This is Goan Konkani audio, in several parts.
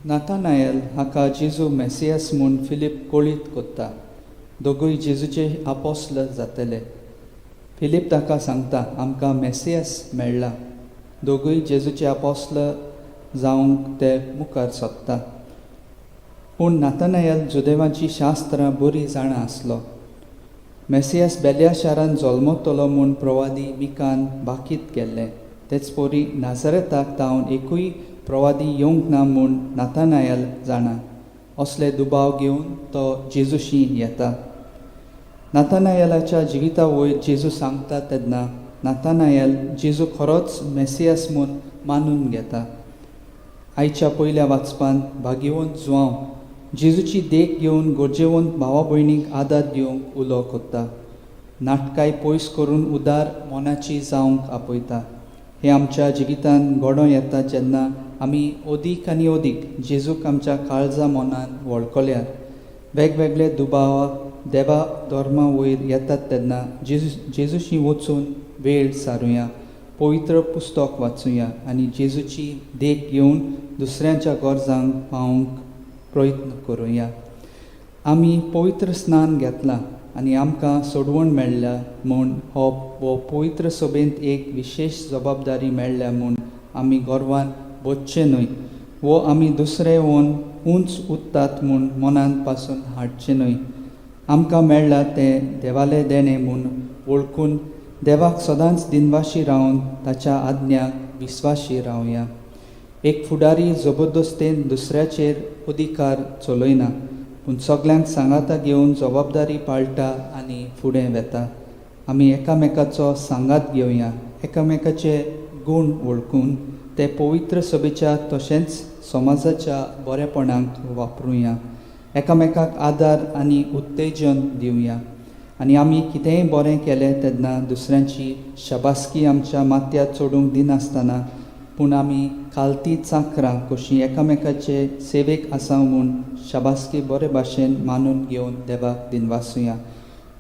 नातानायल हाका जेजू मेसियास म्हूण फिलीप कळीत कोत्ता. दोगूय जेजूचे आपोस्ल जातले. फिलीप ताका सांगता, आमकां मेसियास मेळ्ळा. दोगूय जेजूचे आपोस्ल जावंक ते मुखार सोदता. पूण नातानायल जुदेवांची शास्त्रां बरीं जाणा आसलो. मेसियास बेल्या शारांत जल्मतलो म्हूण प्रवादी मिकान भाकीत केल्लें. तेच परी नाझरेताक तावन एकूय प्रवादी येवंक ना म्हूण नातानायल जाणा. असले दुबाव घेवन तो जेजूशी येता. नातानायलाच्या जिविता वयर जेजू सांगता तेन्ना नातानायल जेजू खरोच मेसियास म्हूण मानून घेता. आयच्या पयल्या वाचपांत भाग्यवंत जुवांव जेजूची देख घेवन गरजेवंत भावा भयणीक आदार दिवंक उलो कोत्ता. नाटकाय पयस करून उदार मनाची जावंक आपयता. हें आमच्या जिवितांत घडोवं येता जेन्ना आमी अदीक आनी अदीक जेजूक आमच्या काळजा मनान वळखल्यार. वेगवेगळे दुबाव देवा धर्मा वयर येतात तेन्ना जेजूशी वचून वेळ सारुया, पवित्र पुस्तक वाचुया आनी जेजूची देख घेवन दुसऱ्यांच्या गरजांक पावोवंक प्रयत्न करुया. आमी पवित्र स्नान घेतलां आनी आमकां सोडवण मेळ्ळ्या म्हूण हो पवित्र सभेंत एक विशेश जबाबदारी मेळ्ळ्या म्हूण आमी गर्वान बसचें न्हय वो आमी दुसरे वोन उंच उत्तात म्हूण मनांत पासून हाडचें न्हय. आमकां मेळ्ळां तें देवालें देणें म्हूण वळखून देवाक सदांच दिनवाशी रावन ताच्या आज्ञाक विस्वाशी रावया. एक फुडारी जबरदस्तेन दुसऱ्याचेर अधिकार चलयना, पूण सगल्यांक सांगाता घेवन जबाबदारी पाळटा आनी फुडें वेता. आमी एकामेकाचो सांगात घेवया, एकामेकाचे गूण वळखून ते पवित्र सभेच्या तशेंच समाजाच्या बरेपणाक वापरुया. एकामेकाक आदार आनी उत्तेजन दिवया आनी आमी कितेंय बरें केलें तेन्ना दुसऱ्यांची शाबासकी आमच्या माथ्यार चडूंक दिनासतना पूण आमी खालती चाकरां कशीं एकामेकाचे सेवेक आसा म्हूण शाबासकी बरे भाशेन मानून घेवन देवाक दिनवासुया.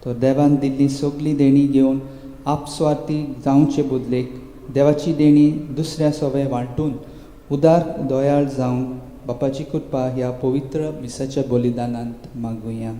तर देवान दिल्ली सगळी देणी घेवन आपस्वार्थी जावचे बदलेक देवाची देणी दुसऱ्या सवे वांटून उदार दयाळ जावंक बापाची कृपा ह्या पवित्र मिसाच्या बलिदानांत मागुया.